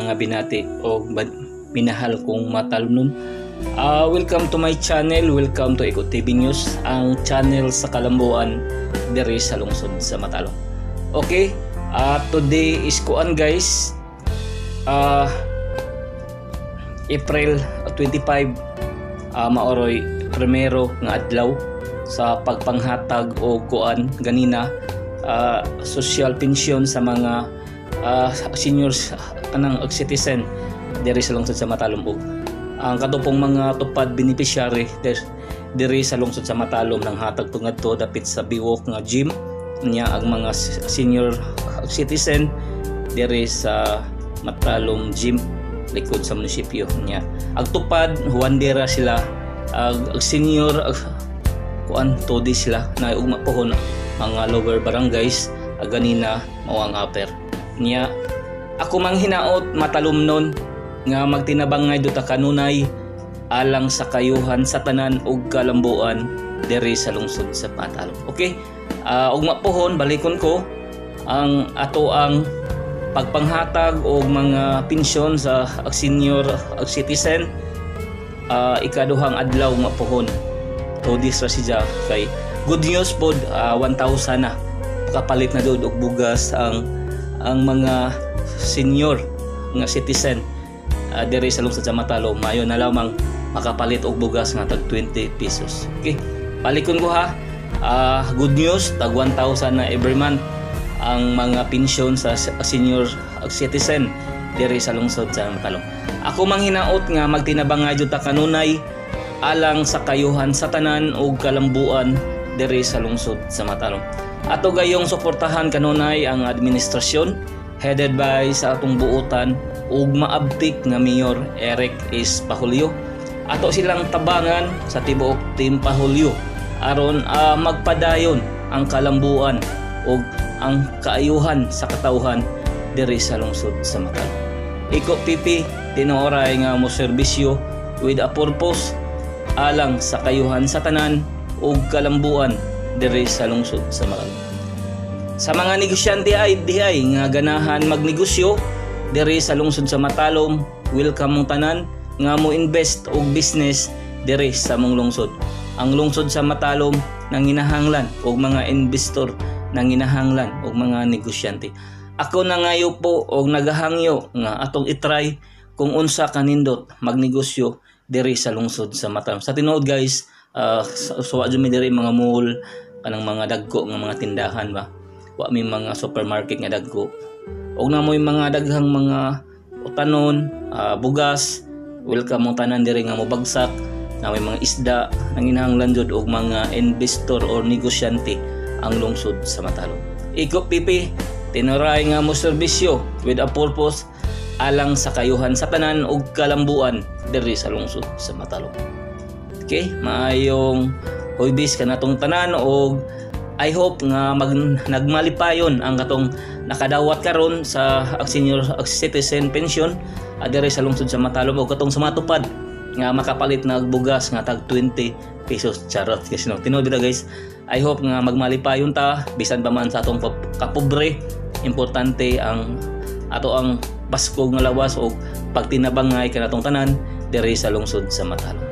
Mga binati o minahal kong matalumnon. Welcome to my channel, welcome to Eko TV News, ang channel sa kalambuan diri sa lungsod sa Matalom. Okay, today is kuan, guys, April 25, maoroy primero nga adlaw sa pagpanghatag o kuan ganina, social pension sa mga seniors kanang citizen diri sa lungsod sa Matalom ug ang katong mga tupad beneficiary diri sa lungsod sa Matalom nang hatag tungad to dapit sa Biwok nga gym niya. Ang mga senior citizen diri sa Matalom Gym, likod sa munisipyo niya. Ang tupad Juan Dera sila, ang senior ag kuan todi sila na ugma pohon mga lower barangays, ag ganina mao ang upper niya. Ako mang hinaot, matalumnon, nga magtinabangay duta kanunay alang sa kayuhan sa tanan ug kalambuan diri sa lungsod sa Matalom. Okay? Ugma pohon balikon ko ang ato ang pagpanghatag og mga pensyon sa senior citizen, ikaduhang adlaw nga pohon. 2 days ra siya kay good news pod, 1,000 na kapalit na jud og bugas ang mga senior nga citizen diri sa lungsod sa Matalom. Mayo na lamang makapalit og bugas nga tag 20 pesos. Okay, balikon ko ha. Good news, tag 1,000 na every month ang mga pensyon sa senior citizen diri sa lungsod sa Matalom. Ako mang hinaot nga magtinabangay jud ta kanunay alang sa kayuhan sa tanan ug kalambuan diri sa lungsod sa Matalom. Ato gayong suportahan kanunay ang administrasyon headed by sa atong buotan ug maabtik nga Mayor Eric S. Pahulyo. Ato silang tabangan sa tibuok Team Pahulyo aron magpadayon ang kalambuan ug ang kaayuhan sa katawhan diri sa lungsod sa Matalom. Iko PP, tinuoray nga mo serbisyo with a purpose alang sa kayuhan sa tanan ug kalambuan diri sa lungsod sa Matalom. Sa mga negosyante ay dihay nga ganahan magnegosyo diri sa lungsod sa Matalom, welcome mong tanan nga mo invest og business diri sa mong lungsod. Ang lungsod sa Matalom nanginahanglan og mga investor, nanginahanglan og mga negosyante. Ako nangayo po og nagahangyo nga atong itry kung unsa kanindot magnegosyo diri sa lungsod sa Matalom. Sa tinuod, guys, so wa jud mi diri mga mall, kanang mga dagko nga mga tindahan ba. Wa mi mga supermarket nga dagko. Og na mo'y mga daghang mga utanon, bugas, welcome mo tanan diri nga mobagsak na may mga isda, nanginahanglan jud og mga investor or negosyante ang lungsod sa Matalom. Iko PP, tinuray nga mo serbisyo with a purpose alang sa kayuhan sa tanan ug kalambuan diri sa lungsod sa Matalom. Okay, maayong Huwebes kanatong tanan og I hope nga nagmalipayon ang katong nakadawat karon sa ang senior citizen pension diri sa lungsod sa Matalom og katong sa matupad nga makapalit na og bugas nga tag 20 pesos. Charot guys, no? Tinuod bitaw, guys. I hope nga magmalipayon ta bisan pa man sa atong kapobre. Importante ang ato ang baskog nga lawas og pagtinabangay kanatong tanan diri sa lungsod sa Matalom.